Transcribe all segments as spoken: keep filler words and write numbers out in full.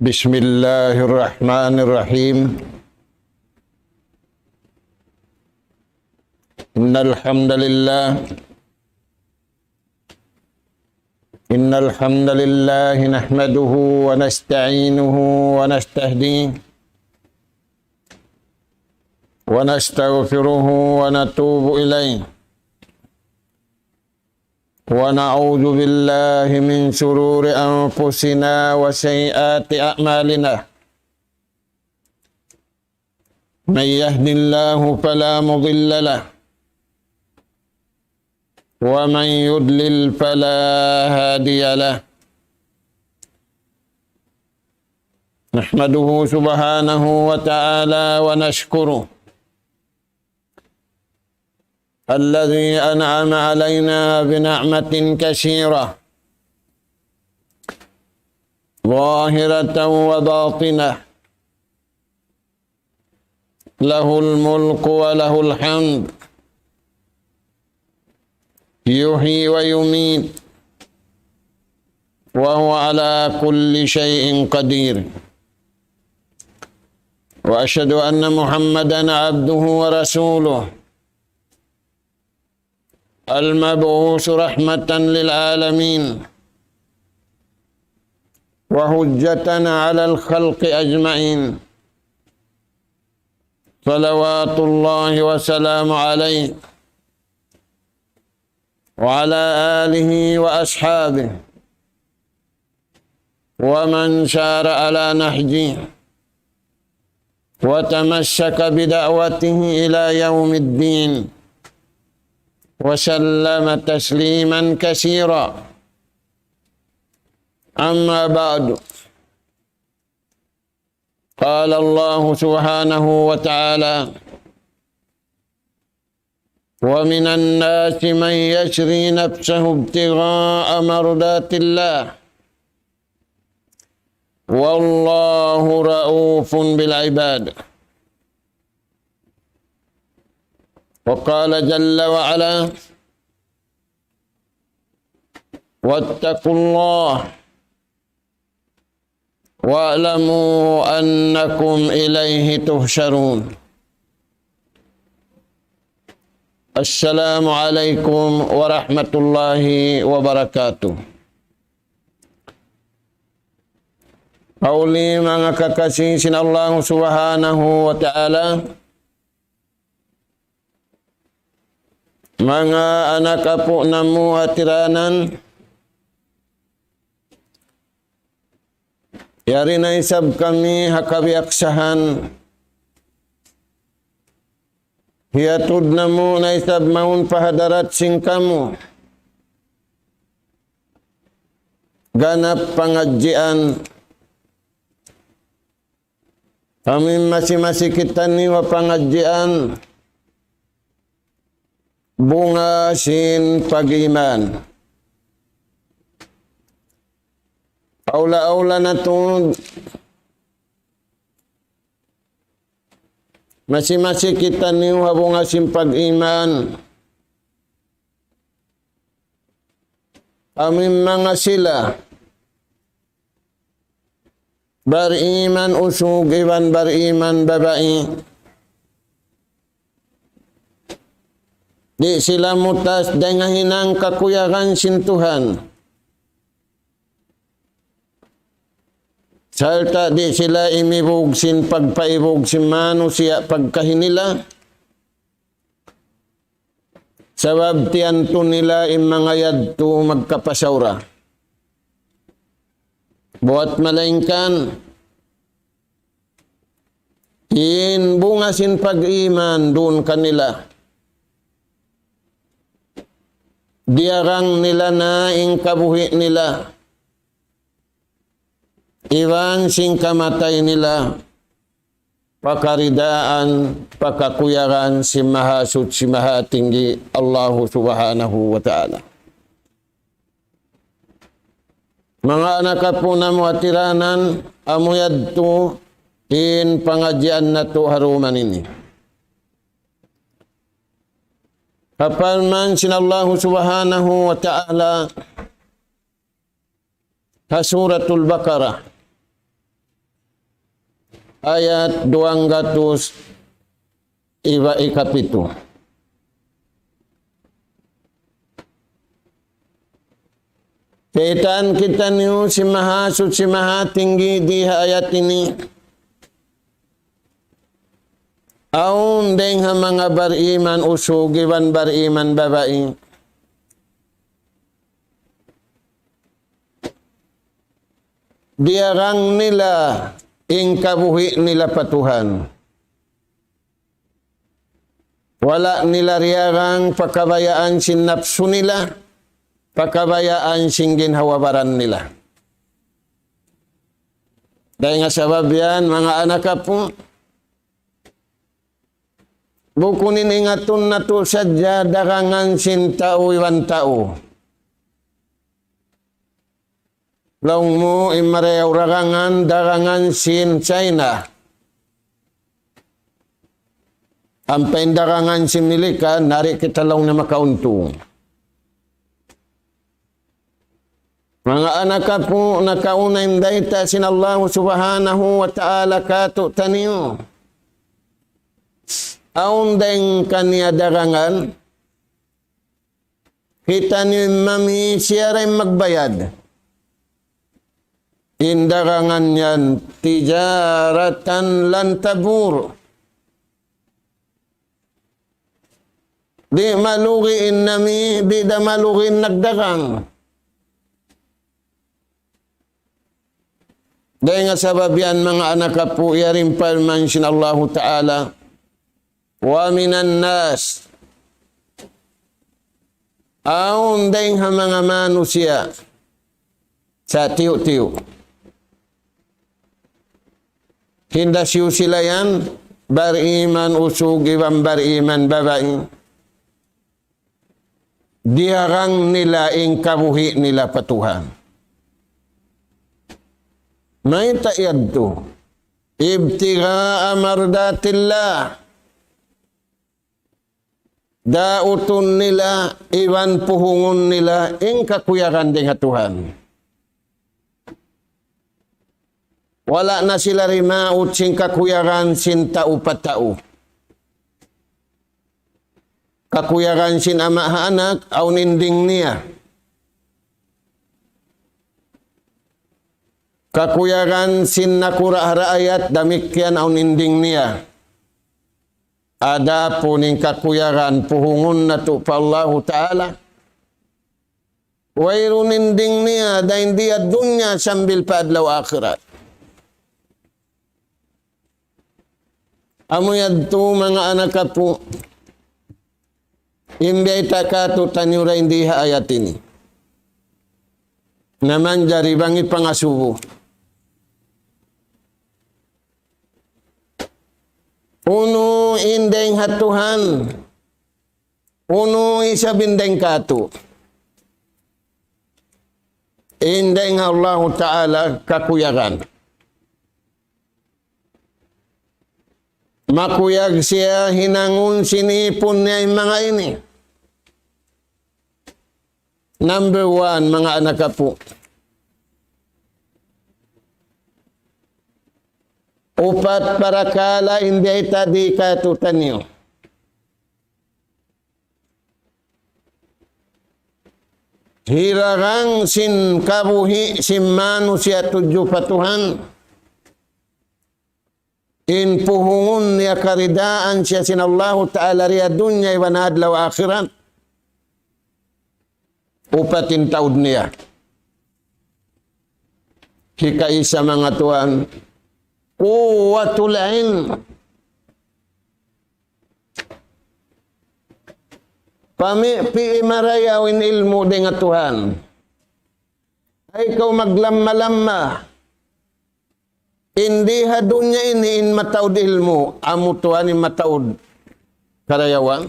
بسم الله الرحمن الرحيم. إن الحمد لله، إن الحمد لله نحمده ونستعينه ونستهديه ونستغفره ونتوب إليه، ونعوذ بالله من شرور أنفسنا وسيئات أعمالنا. من يهد الله فلا مضل له، ومن يضلل فلا هادي له. نحمده سبحانه وتعالى ونشكره، الذي أنعم علينا بنعمة كثيرة، ظاهرة وباطنة، له الملك وله الحمد، يحيي ويميت، وهو على كل شيء قدير. وأشهد أن محمدا عبده ورسوله، المبعوث رحمة للعالمين، وحجة على الخلق أجمعين، صلوات الله وسلامه عليه وعلى آله وأصحابه ومن سار على نهجه وتمسك بدعوته إلى يوم الدين، وسلم تسليما كثيرا. أما بعد، قال الله سبحانه وتعالى: ومن الناس من يشري نفسه ابتغاء مرضات الله والله رءوف بالعباد. وقال جل وعلا: واتقوا الله واعلموا أنكم إليه تحشرون. السلام عليكم ورحمة الله وبركاته. Hawli manga kakasi sin Allah Subhanahu wa Ta'ala, manga anak apu' namu' ha tiranan, yari na isab kami ha kabiyaksahan, hiyatud namu' na isab mawn pa hadarat sin kamu ganap pangadjian. Amu in masi-masi kitaniyu ha pangadjian, bunga sin pag-iman. Awla-awla na tuud, masi-masi kitaniyu ha bunga sin pag-iman. Amu in manga sila bariman usug iban bariman babai, di' sila mutas dayn ha hinang kakuyagan sin Tuhan, sarta' di' sila imibug sin pagpaibug sin manusiya' pagkahi nila. Sabab tiyantu nila in manga yadtu magkapasaura. Buwat malaingkan in bunga sin pag-iman duun kanila. Diyarang nila na in kabuhi' nila iban sin kamatay nila pa karidaan, pa kakuyagan sin Mahasuchi Mahatinggi Allahu Subhanahu wa Ta'ala. Manga anak apu' namu' ha tiranan, amu yadtu in pangadjian natu' ha dum ini. Ha parman sin Allahu Subhanahu wa Ta'ala, ha Suratul Baqarah. ayat duwanggatus iba ikapitu. Kitaan kitaniyu sin Mahasuchi Mahatinggi di ha ayat ini. Awn dayng ha manga bariman usug iban bariman babai, diyagang nila in kabuhi' nila pa Tuhan. Wala' nila diyagang pa kabayaan sin napsu nila, pa kabayaan sin ginhawa-baran nila. Dayng ha sabab yan, manga anak apu', bukun in ingatun natu' sadja dagangan sin tau iban tau. Laung mu in marayaw dagangan, dagangan sin China. Ampa in dagangan sin Milikan, di' kita laung niya makauntung. Manga anak apu', nakauna in bayta' sin Allah Subhanahu wa Ta'ala kātu'niyu. Awn dayng kaniya dagangan, kitaniyu in mami, siya da in magbayad. In dagangan yan, تجارة لن تبور. Di' malugi in nami, di' da malugi in nagdagang. Dayng ha sabab yan, manga anak apu', yari in parman sin Allahu Ta'ala, ومن الناس, awn dayng ha manga manusiya', sa tiyu'-tiyu'. Hinda siyu sila yan, bariman usug iban bariman babai. Diyagang nila in kabuhi' nila pa Tuhan. Mayta' yadtu? ابتغاء مرضات الله. Dautun nila, iban puhungun nila, in kakuyagan dayng ha Tuhan. Wala' na sila dimaut sin kakuyagan sin tau pa tau. Kakuyagan sin ama' ha anak, awn in ding niya. Kakuyagan sin nakura' ha raayat, damikkiyan awn in ding niya. Adapun in kakuyagan puhungun natu' pa Allahu Ta'ala, wayruun in ding niya, dayn di ha dunya sambil pa adlaw akhirat. Amu yadtu manga anak apu', in biyayta' kātu'niyu dayn di ha ayat ini. Na manjari bang hipangasubu. Unu in dayng ha Tuhan, unu isab in dayng kātu'. In dayng ha Allahu Ta'ala kakuyagan. Makuyag siya hinangun sin ipun niya in manga ini. Number one, manga anak apu'. Upat parakala' in biyayta' di kātu'niyu. Hiragang sin kabuhi' sin manusiya' tudju pa Tuhan. In puhungun niya karidaan siya sin Allahu Ta'ala di ha dunya iban adlaw akhirat. Upat in taud niya. Hikaisa manga tuwan, قوة العلم. Pami' pi'i marayaw in ilmu' dayng ha Tuhan. Ayaw kaw maglamma-lamma. In di ha dunya ini in mataud ilmu', amu tuwan in mataud karayawan.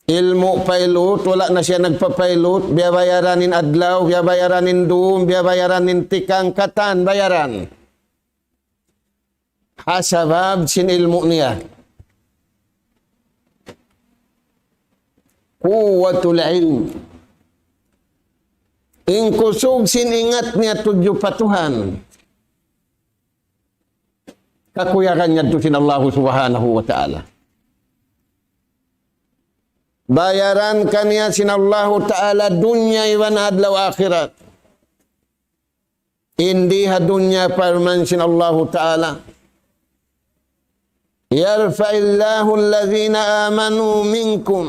Ilmu' pilot, wala' na siya nagpapilot, biyabayaran in adlaw, biyabayaran in dum, biyabayaran in tikang, katan bayaran. Ha sabab sin ilmu' niya. قوة العلم. In kusug sin ingat niya tudju pa Tuhan, kakuyagan niya yadtu sin Allahu Subhanahu wa Ta'ala. Bayaran kaniya sin Allahu Ta'ala dunya iban adlaw akhirat. In di ha dunya parman sin Allahu Ta'ala, يرفع الله الذين آمنوا منكم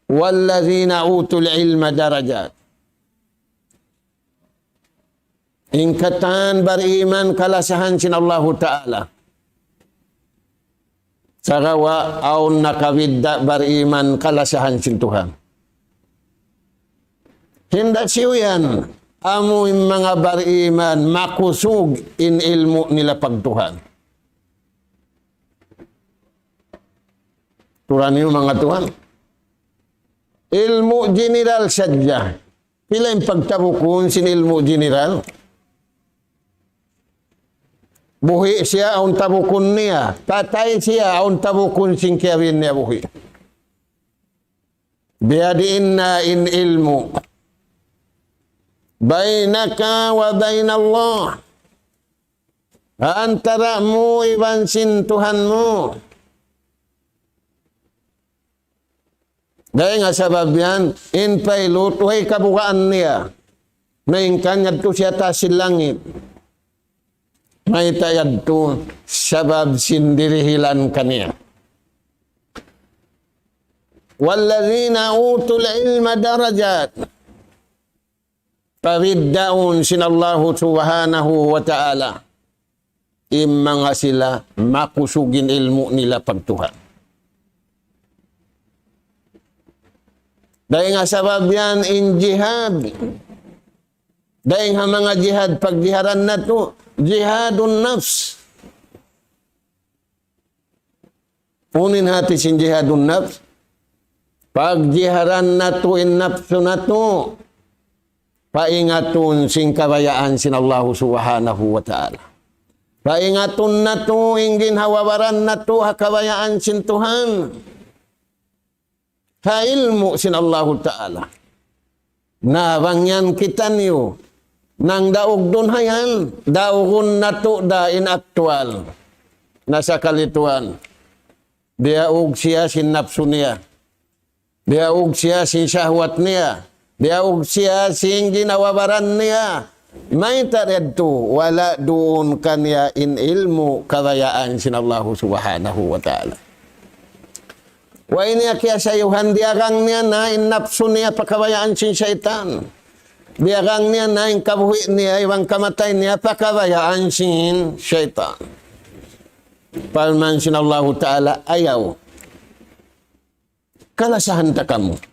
والذين أوتوا العلم درجات. In katan bariman kalasahan sin Allahu Ta'ala. Sagawa' awn nakabidda' bariman kalasahan sin Tuhan. Hinda siyu yan, amu in manga bariman makusug in ilmu' nila pagtuhan. Turan niyu manga tuwan. Ilmu' general sadja. Pila in pagtabukun sin ilmu' general? Buhi' siya, awn tabukun niya. Patay siya, awn tabukun sin kiyabin niya buhi'. Biyadiin na in ilmu'. بينك وبين الله. Ha antara' mu iban sin Tuhan mu. Dayn ha sabab yan, in pilot, way kabugaan niya. Malayngkan yadtu siya taas sin langit. Mayta' yadtu? Sabab sin dirihilan kaniya. والذين أوتوا العلم درجات. Pabiddaun sin Allahu Subhanahu wa Ta'ala in manga sila makusug in ilmu' nila pagtuhan. Dayn ha sabab yan in jihad. Dayn ha manga jihad pagjiharan natu', jihadun nafs. Unu in hati sin jihadun nafs? Pagjiharan natu' in napsu natu'. Paingatun sin kabayaan sin Allahu Subhanahu wa Ta'ala. Paingatun natu' in ginhawa-baran natu' ha kabayaan sin Tuhan. Ha ilmu' sin Allahu Ta'ala. Na bang yan kitaniyu, nangdaug duun ha yan, daugun natu' da in aktual. Na sakali tuwan, diyaug siya sin napsu niya. Diyaug siya sin shahwat niya. Diyaug siya sin ginhawa-baran niya. Mayta' yadtu, wala' duun kaniya in ilmu' kabayaan sin Allahu Subhanahu wa Ta'ala. Way niya kiyasayuhan, diyagang niya na in napsu niya pa kabayaan sin saytan. Diyagang niya na in kabuhi' niya, iban kamatay niya pa kabayaan sin saytan. Parman sin Allahu Ta'ala, ayaw. Kalasahan ta kamu.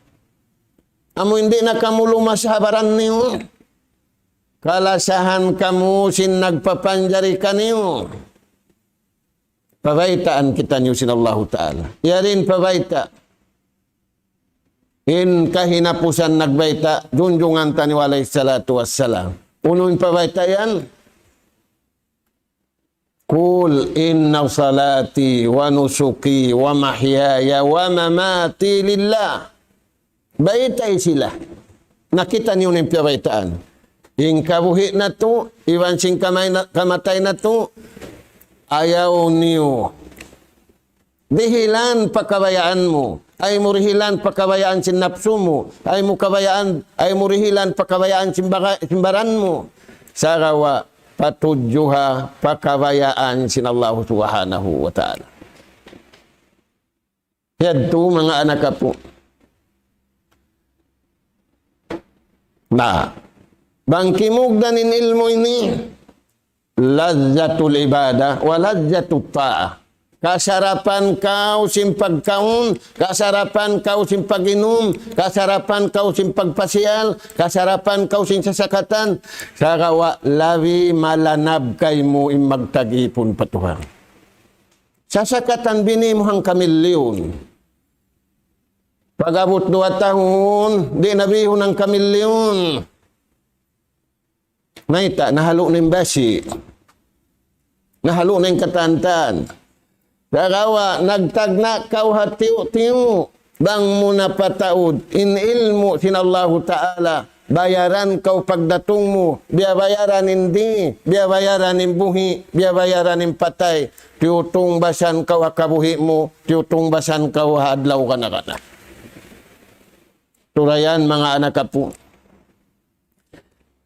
Amu in di' na kamu lumasa ha baran niyu. Kalasahan kamu sin nagpapanjari kaniyu. Pabaytaan kitaniyu sin Allahu Ta'ala. Yari in pabayta'. In kahinapusan nagbayta', junjungan taniyu alayhi salatu wassalam. Unu in pabayta' yan? قل إن صلاتي ونسكي ومحياي ومماتي لله. Baytai sila. Na kitaniyu in piyabaytaan. In kabuhi' natu', iban sin kamay na-, kamatay natu', ayaw niyu dihilan pa kabayaan mu. Ayaw mu dihilan pa kabayaan sin napsu mu. Ayaw mu kabayaan, ayaw mu dihilan pa kabayaan sin baga-, sin baran mu. Sagawa' patudjuha pa kabayaan sin Allahu Subhanahu wa Ta'ala. Yadtu manga anak apu'. Na, bang kimugdan in ilmu' ini, لذة العبادة ولذة الطاعة. Kasarapan kaw sin pagkaun, kasarapan kaw sin pag-inum, kasarapan kaw sin pagpasiyal, kasarapan kaw sin sasakatan, sagawa' labi malanab kaymu in magtag-ipun pa Tuhan. Sasakatan bini mu hangka milyun. Pag-abut duwa tahun, di' na bihun hangka milyun. Mayta', nahalu' na in basi'. Nahalu' na in katan-katan. Sagawa', nagtagna' kaw ha tiyu'-tiyu'. Bang mu na pataud in ilmu' sin Allahu Ta'ala, bayaran kaw pagdatung mu, biyabayaran in di, biyabayaran in buhi', biyabayaran in patay, tiyutungbasan kaw ha kabuhi' mu, tiyutungbasan kaw ha adlaw kana-kana. Turayan, manga anak apu'.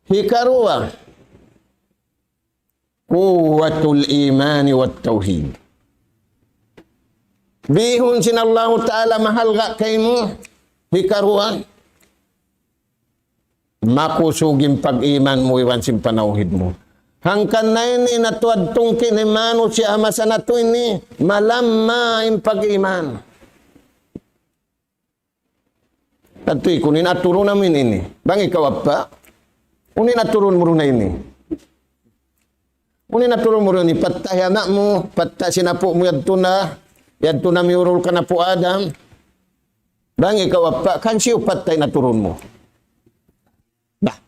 Hikaruwa, قوة الإيمان والتوحيد. Bihun sin Allahu Ta'ala mahalga' kaymu, hikaruwa, makusug in pag-iman mu iban sin panawhid mu. Hangkan na ini natuad tungki' ni manusiya' ha masa natu' ini, malamma in pag-iman. Atuy, unu in aturun namu' ini. Bang ikaw appa', unu in aturun mu duun ini. Unu in aturun mu duun ini, patta' hi anak mu, patta' sin apu' mu yadtu na, yadtu na miyurul kan Apu' Adam. Bang ikaw appa', kan siyu patta' in aturun mu. Nah.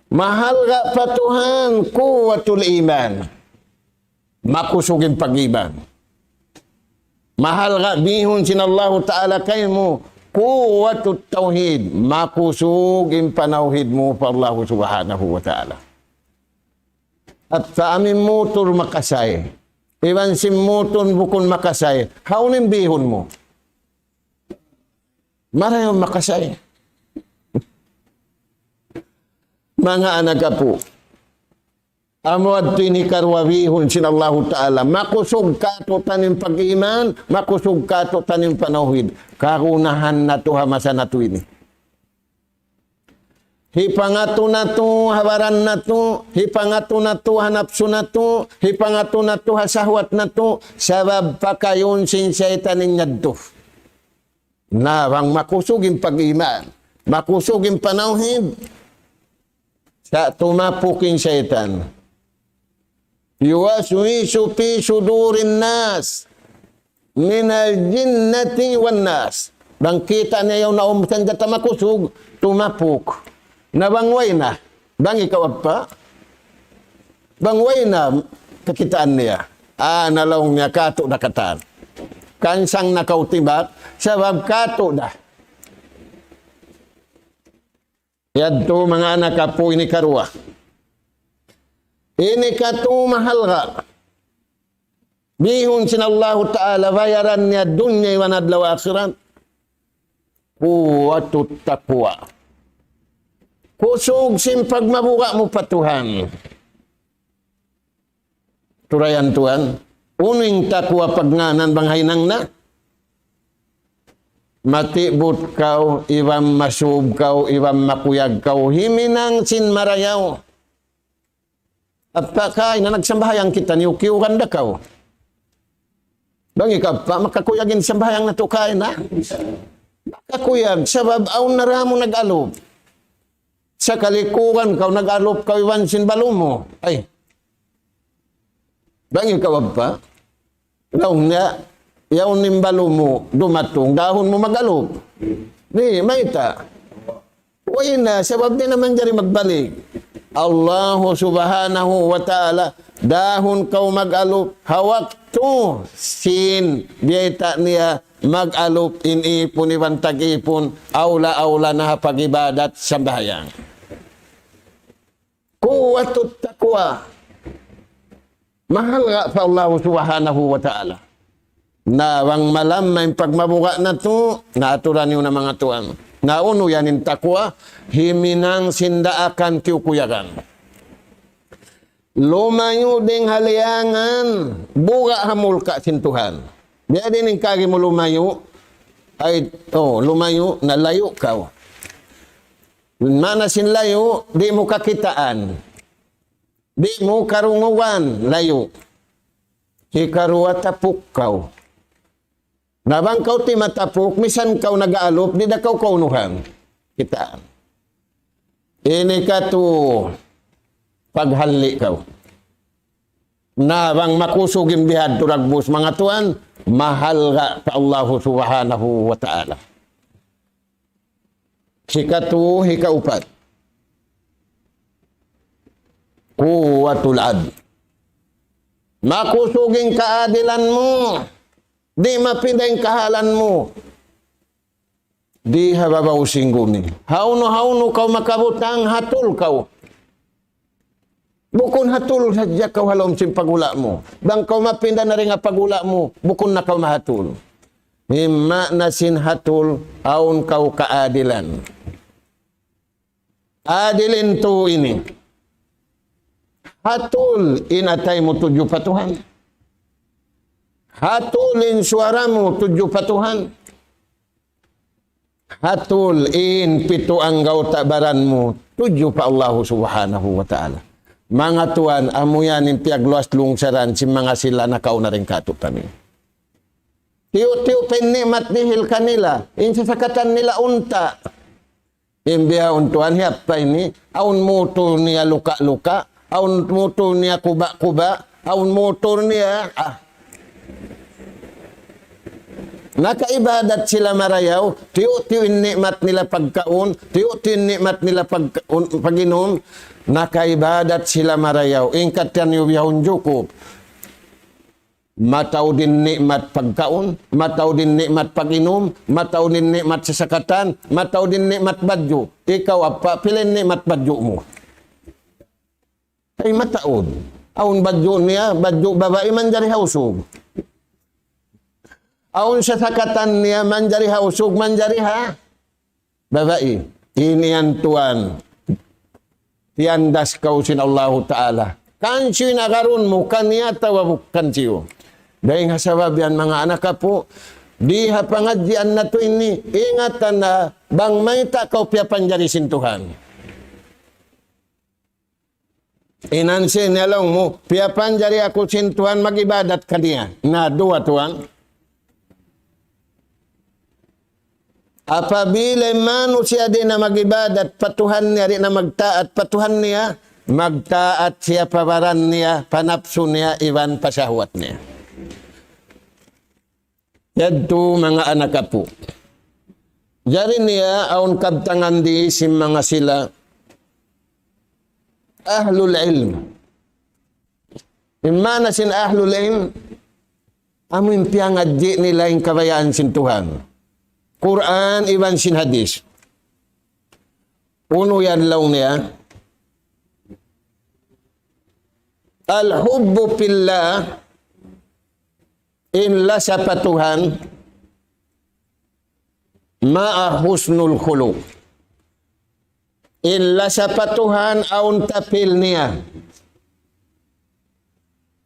Mahalga' pa Tuhan, قوة الإيمان. Makusug in pag-iman. Mahalga' bihun sin Allahu Ta'ala kaymu, قوة التوحيد. Makusug in panawhid mu pa Allahu Subhanahu wa Ta'ala. At sa amin mutur makasay. Iban sin mutur bukun makasay. Hawnu in bihun mu? Marayaw makasay. Manga anak apu'. Amu yadtu in hikaruwa bihun sin Allahu Ta'ala. Makusug katu'niyu in pag-iman, makusug katu'niyu in panawhid. Kagunahan natu' ha masa natu' ini. Hipangatu natu' ha baran natu', hipangatu natu' ha napsu natu', hipangatu natu' ha sahwat natu', sabab pakayun sin saytan in yadtu. Na bang makusug in pag-iman, makusug in panawhid, sa' tumapuk in saytan. يوسوس في صدور الناس من الجنة والناس. Bang kita' niya yaun na awn sanjata makusug, tumapuk. Na bang way na, bang ikaw appa', bang way na kakitaan niya. Ah, na laung niya katu' da katan. Kansang na kaw timbak, sabab katu' da. Yadtu manga anak apu' ini karuwa. Ini katu' mahalga'. Bihun sin Allahu Ta'ala bayaran niya dunya iban adlaw akhirat. قوة التقوى. Kusug sin pagmabuga' mu pa Tuhan. Turayan tuwan, unu in takwa pagngānan bang ha hinang na? Matibut kaw, iban masub kaw, iban makuyag kaw, himinang sin marayaw. Apakay na nagsambahayang kita niyu, kiyugan da kaw. Bang ikaw pa, makakuyag in sambahayang natu' kay na. Makakuyag, sabab awn na da mu nag-alup. Sakali kiyugan kaw, nag-alup kaw iban sin balu' mu. Ay. Bang ikaw pa. Laung niya, yaun in balu' mu dumatung, dahun mu mag-alup. Di', mayta'. Way na, sabab di' na manjari magbalik. Allahu Subhanahu wa Ta'ala, dahun kaw mag-alup, ha waktu sin biyayta' niya mag-alup in ipun iban tag-ipun, awla-awla na ha pag-ibadat sambahayang. قوة التقوى. Mahalga' pa Allah Subhanahu wa Ta'ala. Na bang malamma in pagmabuga' natu', na aturan niyu na manga tuwan. Na unu yan in takwa, himinang sin daakan kiyukuyagan. Lumayu' dayn ha liyangan, buga' ha mulka' sin Tuhan. Biya' diin in kari mu lumayu', ay, oh, lumayu', na layu' kaw. Maana sin layu', di' mu kakitaan. Di' mu karungugan, layu'. Hikaruwa tapuk kaw. Na bang kaw timatapuk, misan kaw nag-aalup, di' da kaw kaunuhan. Kitaan. Ini katu' paghalli' kaw. Na bang makusug in bihadtu dagbus manga tuwan, mahalga' pa Allahu Subhanahu wa Ta'ala. Hikatu, hikaupat. قوة العدل. Makusug in kaadilan mu. Di' mapinda in kahalan mu. Di ha babaw sin gumi. Hawnu-hawnu kaw makabutang, hatul kaw. Bukun hatul sadja kaw ha lawm sin pagula' mu. Bang kaw mapinda na dayn ha pagula' mu, bukun na kaw mahatul. In maana sin hatul, awn kaw kaadilan. Adil in tau ini. Hatul in atay mu tudju pa Tuhan. Hatul in suwara mu tudju pa Tuhan. Hatul in pitu anggawta' baran mu tudju pa Allahu Subhanahu wa Ta'ala. Manga tuwan, amu yan in piyagluwas lungsaran sin manga sila nakauna dayn kātu'niyu. Tiyu'-tiyu' pa in ni'mat dihil kanila, in sasakatan nila unta'. In bihaun tuwan, hi Appa ini, awn mutul niya luka'-luka', awn mutul niya kuba'-kuba', awn mutul niya, ah. Nakaibadat sila marayaw, tiyu'-tiyu' in ni'mat nila pagkaun, tiyu'-tiyu' in ni'mat nila pagkaun, pag-inum, nakaibadat sila marayaw. In katan niyu bihaun jukup. Mataud in ni'mat pagkaun, mataud in ni'mat pag-inum, mataud in ni'mat sasakatan, mataud in ni'mat badju'. Ikaw, Appa, pila in ni'mat badju' mu? Ay, mataud. Awn badju' niya, badju' babai manjari ha usug. Awn sasakatan niya manjari ha usug, manjari ha babai. Ini yan tuwan. Tiyandas kaw sin Allahu Ta'ala. Kansiyu in agarun mu, kaniya atawa bukun kansiyu. Dayn ha sabab yan manga anak apu', di ha pangadjian natu' ini, ingatan na bang mayta' kaw piyapanjari sin Tuhan. In ansi' niya laung mu, piyapanjari aku sin Tuhan mag-ibadat kaniya. Na duwa tuwan. Apabila in manusiya' di' na mag-ibadat pa Tuhan niya, di' na magtaat pa Tuhan niya, magtaat siya pa baran niya, pa napsu niya, iban pa sahwat niya. Yadtu manga anak apu'. Jari niya awn kabtangan di sin manga sila ahlul ilm. In maana sin ahlul ilm, amu in piyangadji' nila in kabayaan sin Tuhan. Qur'an iban sin hadith. Unu yan laung niya? Al-hubbu fillah, in lasa pa Tuhan, ma'a husnul khuluq. In lasa pa Tuhan awn tapil niya.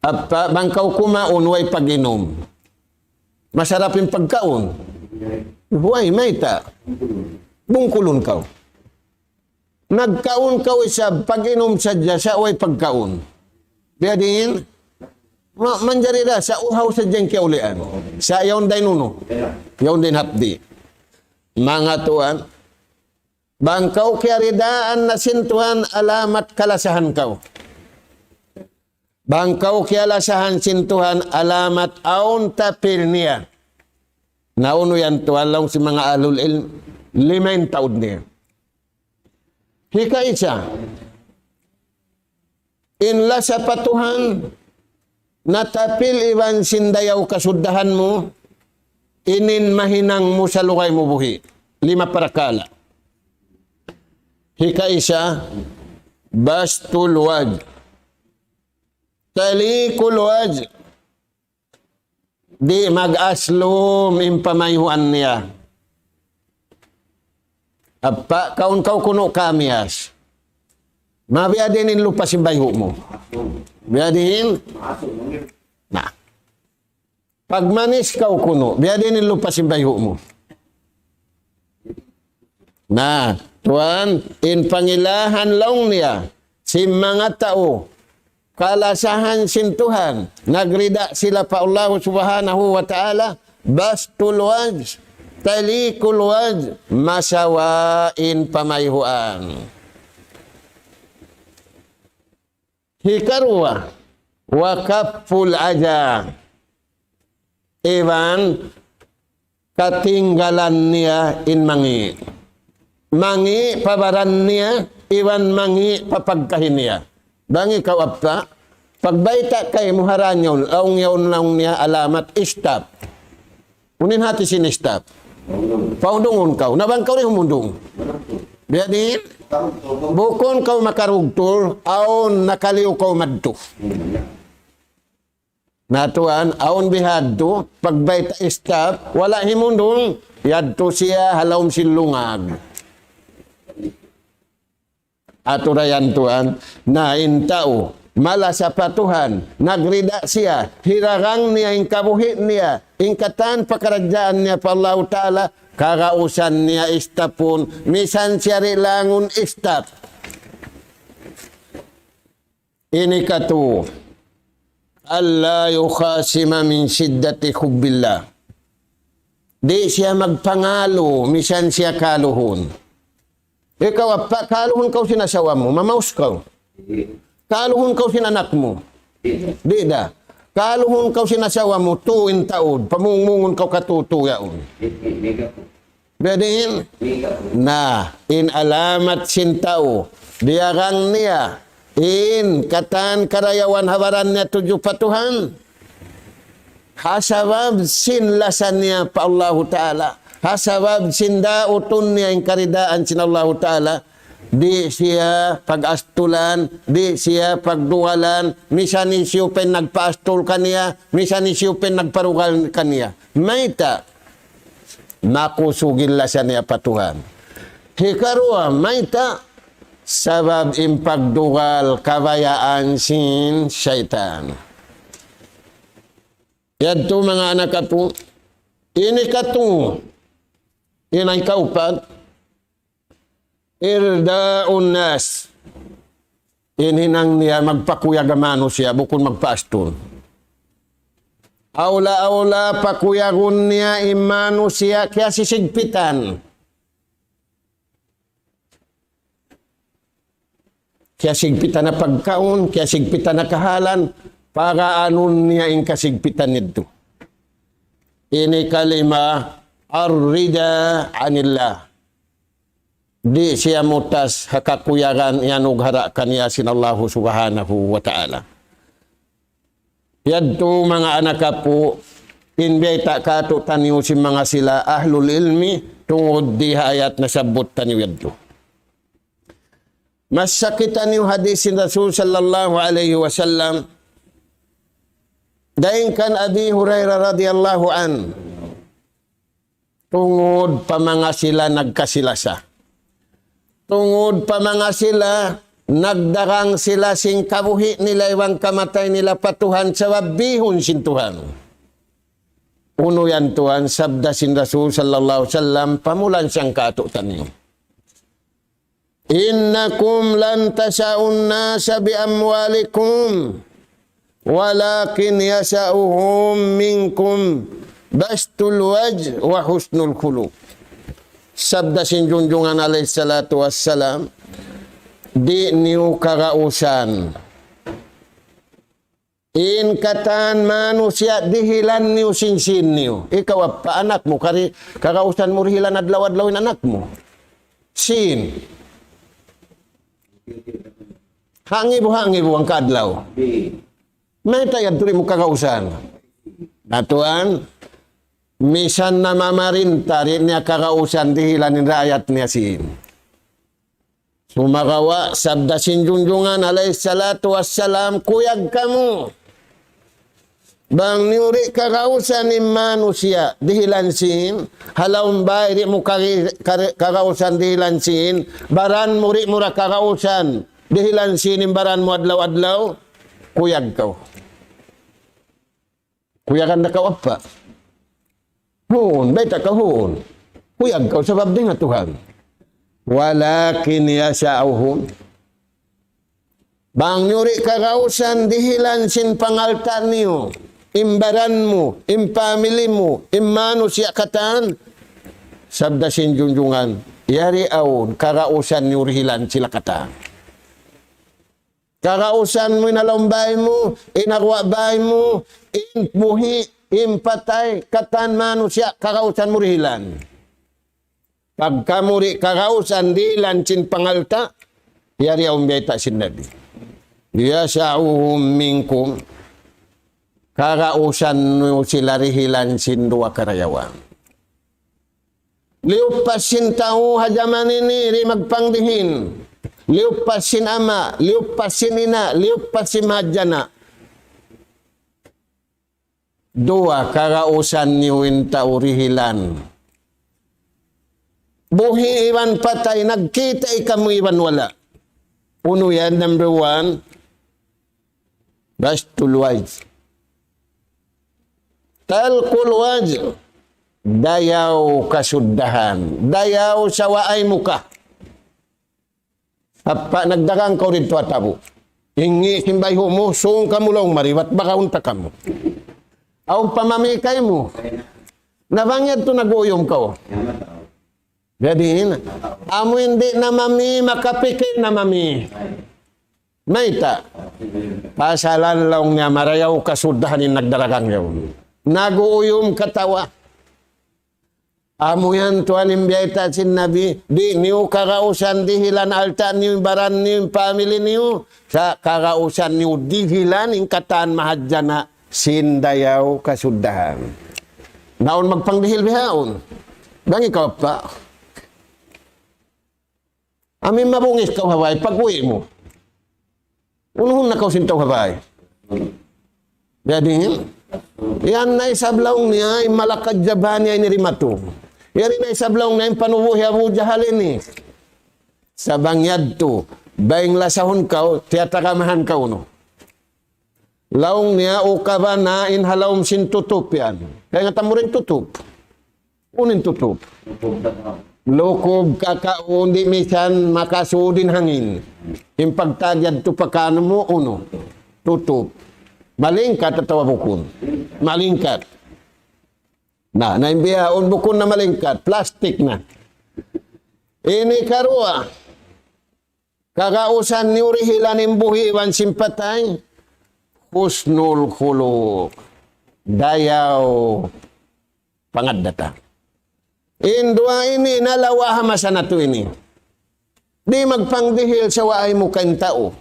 Apa, bang kaw kumaun way pag-inum. Masarap in pagkaun. Way, mayta'. Bungkulun kaw. Nagkaun kaw isab, pag-inum sadja, sa' way pagkaun. Biya' diin, ma-, manjari da, sa' uhaw sadja in kiyaulian. Sa' yaun da in unu. Yaun da in hapdi'. Manga tuwan, bang kaw kiyaridaan na sin Tuhan, alamat kalasahan kaw. Bang kaw kiyalasahan sin Tuhan, alamat awn tapil niya. Na unu yan tuwan laung sin manga ahlul ilm, lima in taud niya. Hikaisa, in lasa pa Tuhan, natapil iban sin dayaw kasuddahan mu, inin mahinang mu sa lugay mu buhi'. Lima parakala'. Hikaisa, bastul wajh. Talikul wajh. Di' mag-aslum in pamayhuan niya. Apa, kaun kaw kunu' kamiyas. Mabiya' diin in lupa sin bayhu' mu. Biya' diin. Na. Pagmanis kaw kunu', biya' diin in lupa sin bayhu' mu. Na, tuwan, in pangilahan laung niya, sin manga tau, kalasahan sin Tuhan, nagrida sila pa Allah Subhanahu wa Ta'ala, bastul wajh, talikul wajh, masawa in pamayhuan. Hikaruwa, wa kafful adha. Iban katinggalan niya in mangi'. Mangi' pa baran niya, iban mangi' pa pagkahi niya. Bang ikaw apa, pagbayta' kaymu ha radyo, laung yaun laung niya alamat stop. Unu in hati sin staff? Paundungun kaw. Na bang kaw di' humundung. Biya' diin? Bukun kaw makarugtul, awn nakaliyu kaw madtu. Na tuwan, awn bihadtu, pagbayta' staff, wala' himundung, yadtu siya ha lawm sin lungag. Aturan yan tuwan, na in tau malasa pa Tuhan, nagrida siya, hirarang niya in kabuhi' niya, in katan pakaradjaan niya pa Allahu Ta'ala, kagausan niya istapun, misan siya di' langun istap. Ini katu, ألا يخاصم من شدة حب الله. Di' siya magpangalu, misan siya kaluhun. Ikaw, apa, kaluhun kaw sin asawa mu, mamaus kaw. Kaluhun kaw sin anak mu. Di' da. Kaluhun kaw sin asawa mu, tu in taud, pamungmungun kaw katutu yaun. Biya' diin? Na, in alamat sin tau, diyarang niya, in katan karayawan ha baran niya tudju pa Tuhan. Ha sabab sin lasa niya pa Allahu Ta'ala. Ha sabab sin dautun niya in karidaan sin Allahu Ta'ala. Di' siya pag-astulan, di' siya pagdugalan, misan hisiyu pa in nagpaastul kaniya, misan hisiyu pa in nagparugal kaniya. Mayta'? Makusug in lasa niya pa Tuhan. Hikaruwa, mayta'? Sabab in pagdugal kabayaan sin saytan. Yadtu manga anak apu', ini katu, ini kaupat, إرضاء الناس. In hinang niya magpakuyag ha manusiya', bukun magpaastul. Awla-awla pakuyagun niya in manusiya' kiyasisigpitan. Kiyasigpitan na pagkaun, kiyasigpitan na kahalan, pagaanun niya in kasigpitan yadtu. Ini kalima, الرضا عن الله. Di' siya mutas ha kakuyagan iyanughara' kaniya sin Allahu Subhanahu wa Ta'ala. Yadtu manga anak apu', in biyayta' kātu'niyu sin manga sila ahlul ilmi, tungud di ha ayat nasabbut taniyu yadtu. Masa kitaniyu hadis sin Rasul sallallahu alayhi wasallam, dayn kan Abi Hurairah radiyallahu anhu, tungud pa manga sila nagkasilasa. Tungud pa manga sila nagdarang sila sin kabuhi' nila iban kamatay nila pa Tuhan sabab bihun sin Tuhan. Unu yan tuwan, sabda sin Rasul sallallahu alayhi wasallam, pamulan siyang kātu'niyu. إنكم لن تسؤوا الناس بأموالكم ولكن يسؤهم منكم بسط الوجه وحسن الخلق. Sabda sin Junjungan alayhi salatu wassalam, di' niyu kagausan in katan manusiya' dihilan niyu sin sīn niyu. Ikaw, apa, anak mu, kari, kagausan mu dihilan adlaw-adlaw in anak mu. Sīn. Hangibu-hangibu hangka adlaw. Mayta' yadtu di' mu kagausan? Na tuwan, misan na mamarinta, di' niya kagausan dihilan in raayat niya sīn. Sumagawa', sabda sin Junjungan alayhi salatu wassalam, kuyag kamu. Bang niyu di' kagausan in manusiya' dihilan sīn, ha lawm bāy di' mu kari-, kari-, kagausan dihilan sīn, baran mu di' mu da kagausan dihilan sīn in baran mu adlaw-adlaw, kuyag kaw. Kuyagan da kaw, apa? Huun, bayta' kaw huun. Kuyag kaw sabab dayn ha Tuhan. ولكن يسؤهم. Bang niyu di' kagausan dihilan sin pangalta' niyu, in baran mu, in family mu, in manusiya' katan, sabda sin Junjungan, yari awn kagausan niyu dihilan sila katan. Kagausan mu in ha lawm bāy mu, in ha guwa' bāy mu, in buhi', in patay, katan manusiya', kagausan mu dihilan. Pagka mu di' kagausan dihilan sin pangalta', yari awn biyayta' sin Nabi. يسؤهم منكم. Kagausan niyu sila dihilan sin duwa karayawan. Liyupas sin tau ha jaman ini di' magpangdihil. Liyupas sin ama', liyupas sin ina', liyupas sin mahadjana'. Duwa, kagausan niyu in tau dihilan. Buhi' iban patay, nagkita' kamu iban wala'. Unu yan, number one, bastul wajh. Talqul wajh, dayaw kasuddahan, dayaw sawaay muka. Apa nagdagang kaw didtu ha tabu'. Ingi' sin bayhu' mu, sung kamu laung mari, bat bagaun ta kamu. Awn pa mami kaymu. Na bang yadtu nag-uyum kaw. Jadi, amu in di' na mami, makapikil na mami. Mayta'? Pasalan laung niya marayaw kasuddahan in nagdaragang yaun. Nag-uyum katawa. Amu yan tuwan in biyayta' sin Nabi, di' niyu kagausan dihilan alta' niyu, baran niyu, family niyu, sa' kagausan niyu dihilan in katan mahadjana' sin dayaw kasuddahan. Naun magpangdihil bihaun. Bang ikaw pa. Amu in mabungis kaw ha bay, pag-uwi' mu. Unuhun na kaw sin tau ha bay. Jadi, yan na isab laung niya, in malakad jabhaniya ini rimatu. Yan na isab laung niya, in panubu' hi Abu Jahal ini. Sa' bang yadtu, bang lasahun kaw, tiyatagamahan kaw, no? Laung niya, ukaba na in ha lawm sin tutup yan. Kaingatan mu in tutup. Unu in tutup? Lukub kakaun di' misan makasud in hangin. In pagtag yadtu pa kanu mu, unu? Tutup. Malingkat atawa bukun? Malingkat. Na, na in bihaun bukun na malingkat. Plastik na. Ini karuwa. Kagausan niyu dihilan in buhi' iban sin patay, husnul khuluq. Dayaw pangaddatan. In duwa ini nalawa' ha masa natu' ini. Di' magpangdihil sawaay muka in tau.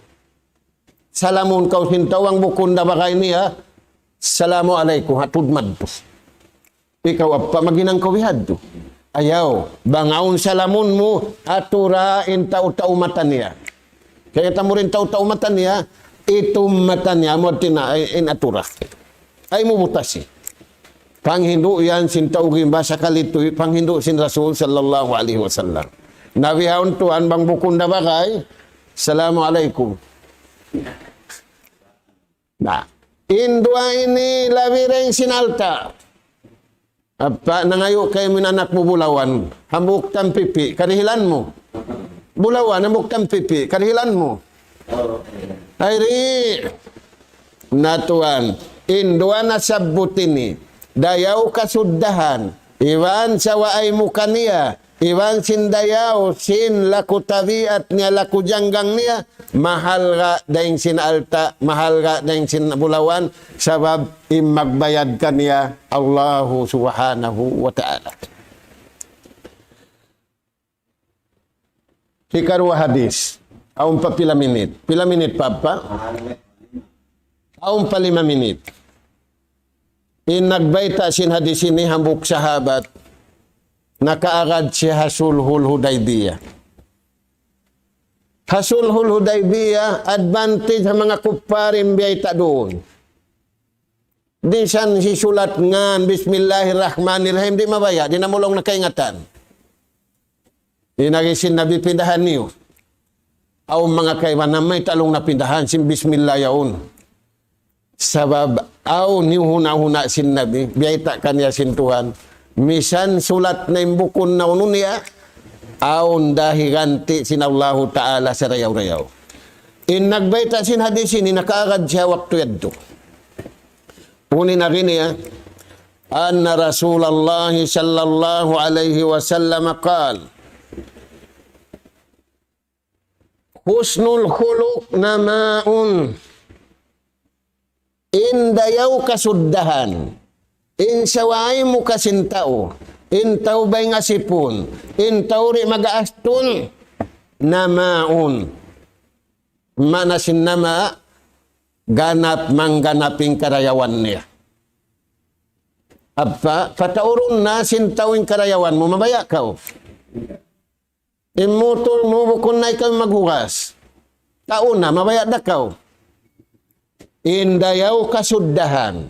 Salamun kaw sin tau bang bukun da bagay niya, "Assalamu alaykum," ha tudmad tu. Ikaw apa maghinang kaw bihadtu? Ayaw, bang awn salamun mu, atura in tau-tau mata niya. Kaingatan mu in tau-tau mata niya, itum mata niya, amu tina, ay, in atura. Ay mu butasi. Panghindu' yan sin tau gimba sakali tu, panghindu' sin Rasul sallallahu alayhi wasallam. Na bihaun tuwan bang bukun da bagay, "Assalamu alaykum." Na, in duwa ini labi dayn sin alta'. Apa, nangayu' kaymu in anak mu bulawan, hambuuk tampipi', kadihilan mu. Bulawan, hambuuk tampipi', kadihilan mu. Ay, di'. Na tuwan, in duwa nasabbut ini, dayaw kasuddahan, iban sawaay muka niya, iban sin dayaw, sin laku tabiat niya, laku janggang niya, mahalga' dayn sin alta', mahalga' dayn sin bulawan, sabab in magbayad kaniya Allahu Subhanahu wa Ta'ala. Hikaruwa hadis. Awn pa pila minit? Pila minit pa, pa? Awn pa lima minit. In nagbayta' sin hadis ini hambuuk sahabat, nakaagad siya ha Sulhul Hudaybiyah. Ha Sulhul Hudaybiyah, advantage ha manga kuffar in biyayta' duun. Di' san hisulat ngan, "Bismillahirrahmanirrahim," di' mabaya', di' na mu laung na kaingatan. In agi sin Nabi, "Pindahan niyu." Awn manga kaibanan mayta' laung na pindahan, sin bismillah yaun. Sabab awn hiyuna-huna sin Nabi, biyayta' kaniya sin Tuhan. Misan sulat na in bukun na unu niya, awn da higanti' sin Allahu Ta'ala sarayaw-rayaw. In nagbayta' sin hadis ini, nakaagad siya waktu yadtu. Unu in agi niya, أن رسول الله صلى الله عليه وسلم قال: حسن الخلق نماء. In dayaw kasuddahan, in sawaay muka sin tau, in tau bay ngasipun, in tau di' mag-aastul, namaun. Maana sin nama, ganap mangganap in karayawan niya. Apa, pataurun na sin tau in karayawan mu, mabaya' kaw. In mutur mu bukun na ikaw maghugas. Tau na, mabaya' da kaw. In dayaw kasuddahan.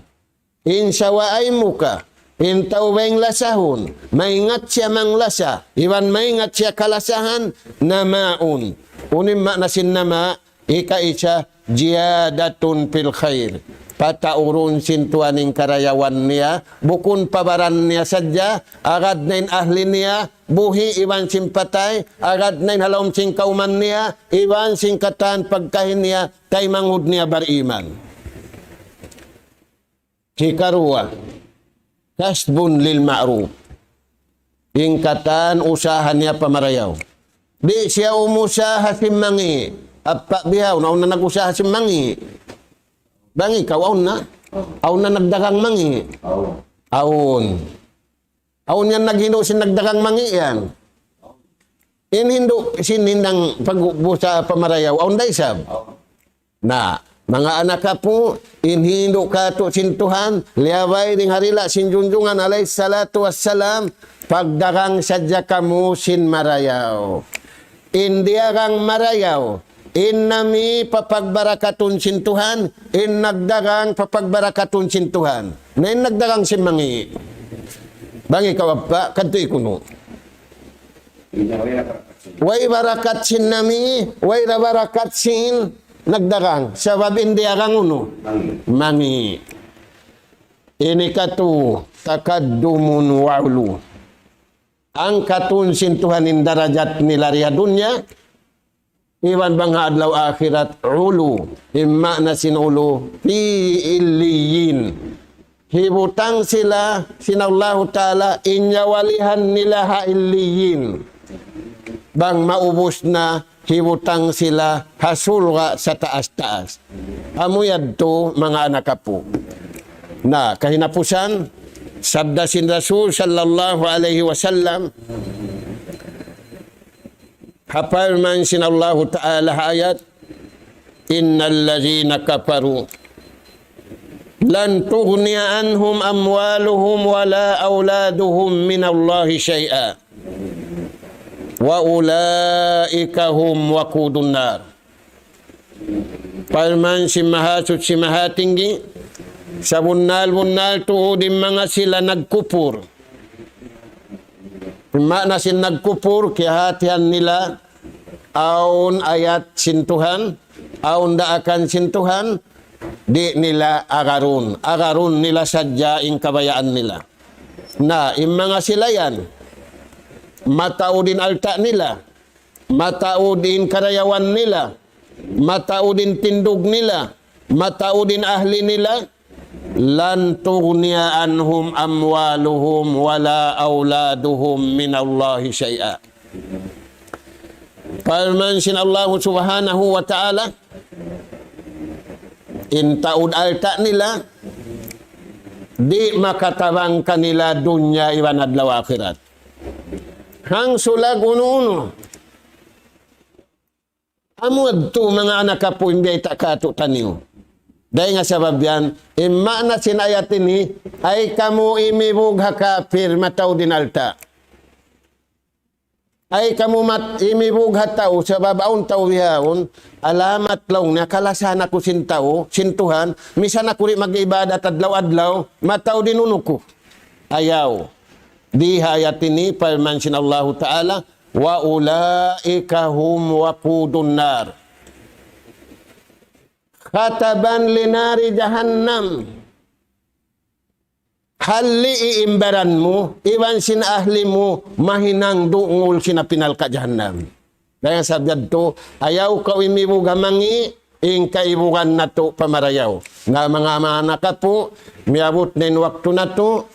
In sawaay mu ka. In tau bayng lasahun. Maingat siya manglasa. Iban maingat siya kalasahan. Namaun. Unu in maana sin nama, ika isa, ziyadatun fil khair. Pataurun sin Tuhan in karayawan niya, bukun pa baran niya sadja, agad na in ahli niya, buhi' iban sin patay, agad na in ha lawm sin kawman niya, iban sin katan pagkahi niya, taymanghud niya bariman. Hikaruwa, kasbun lil ma'ruf. In katan usaha niya pa marayaw. Di' siya umusaha sin mangi'. Apa bihaun, awn na nag-usaha sin mangi'. Bang ikaw, awn na. Awn na nagdagang mangi'. Awn. Awn yan naghindu' sin nagdagang mangi' yan. In hindu' sin hinang pag-usaha pa marayaw, awn da isab. Na, manga anak apu', in hindu' katu' sin Tuhan, liyabay dayn ha dila' sin junjungan alayhi salatu wassalam, pagdagang sadja kamu sin marayaw. In diyagang marayaw, in nami papagbarakatun sin Tuhan, in nagdagang papagbarakatun sin Tuhan. Na in nagdagang sin mangi'. Bang ikaw apa, kadtu kunu'. Way barakat sin nami, way da barakat sin nagdagang. Sabab in diyagang unu? Mangi'. Ini katu, takaddumun wa ulu. Angkatun sin Tuhan in darajat nila di ha dunya, iban bang ha adlaw akhirat, ulu. In maana sin ulu, fi illiyin. Hibutang sila sin Allahu Ta'ala in yawalihan nila ha illiyin. Bang maubus na, hibutang sila ha surga' sataas-taas. Amu yadtu manga anak apu'. Na, kahinapusan, sabda sin Rasul sallallahu alayhi wasallam, ha parman sin Allahu Ta'ala ha ayat, إن الذين كفروا لن تغني عنهم أموالهم ولا أولادهم من الله شيئا وأولئك هم وقود النار. Parman sin Mahasuchi Mahatinggi, sabunnal-bunnal tuud in manga sila nagkupur. Maana sin nagkupur, kiyahatihan nila, awn ayat sin Tuhan, awn daakan sin Tuhan, di' nila agarun. Agarun nila sadja in kabayaan nila. Na, in manga sila yan, mataud in alta' nila, mataud in karayawan nila, mataud in tindug nila, mataud in ahli nila, لن تغني عنهم أموالهم ولا أولادهم من الله شيئا. Parman sin Allahu Subhanahu wa Ta'ala, in taud alta' nila, di' makatabang kanila dunya iban adlaw akhirat. Hangsulag unu-unu. Amu yadtu manga anak apu' in biyayta' katu'taniyu. Dayn ha sabab yan, in maana sin ayat ini, ay kamu imibug ha kapir mataud in alta'. Ay kamu mat-, imibug ha tau, sabab awn tau bihaun, alamat laung niya, kalasahan aku sin tau, sin Tuhan, misan aku di' mag-ibadat adlaw-adlaw, mataud in unu ku. Ayaw. Di ha ayat ini, parman sin Allahu Ta'ala, وأولئك هم وقود النار. خطابا لنار جهنم. Halli'i in baran mu, iban sin ahli mu, mahinang dungul sin api narka' jahannam. Dayn ha sabab yadtu, ayaw kaw imibug ha mangi', in kaibugan natu' pa marayaw. Na manga anak apu', miyabut na in waktu natu',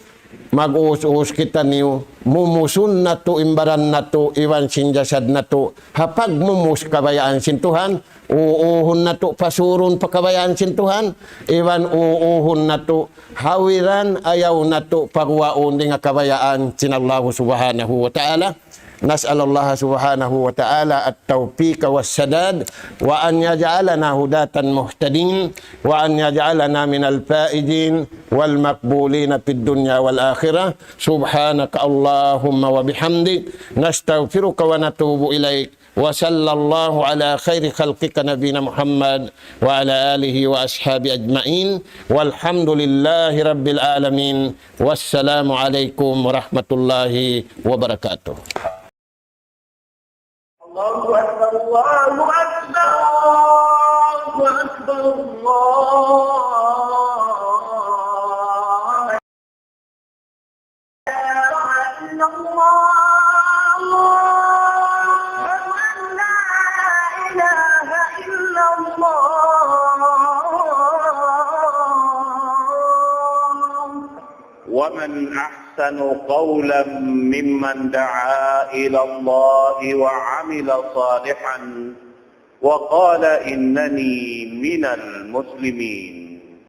mag-uus-uus kitaniyu, mumusun natu' in baran natu', iban sin jasad natu', ha pagmumus kabayaan sin Tuhan, uuhun natu' pasurun pa kabayaan sin Tuhan, iban uuhun natu' hawiran ayaw natu' paguwaun dayn ha kabayaan sin Allahu Subhanahu wa Ta'ala. نسأل الله سبحانه وتعالى التوفيق والسداد، وأن يجعلنا هداة مهتدين، وأن يجعلنا من الفائزين والمقبولين في الدنيا والآخرة. سبحانك اللهم وبحمدك، نستغفرك ونتوب إليك. وصلى الله على خير خلقك نبينا محمد وعلى آله وأصحابه أجمعين. والحمد لله رب العالمين. والسلام عليكم ورحمة الله وبركاته. الله أكبر، الله أكبر، الله أكبر، الله أكبر. لا إله إلا الله. أشهد أن لا إله إلا الله. ومن أحسن قولا ممن دعا إلى الله وعمل صالحا وقال إنني من المسلمين.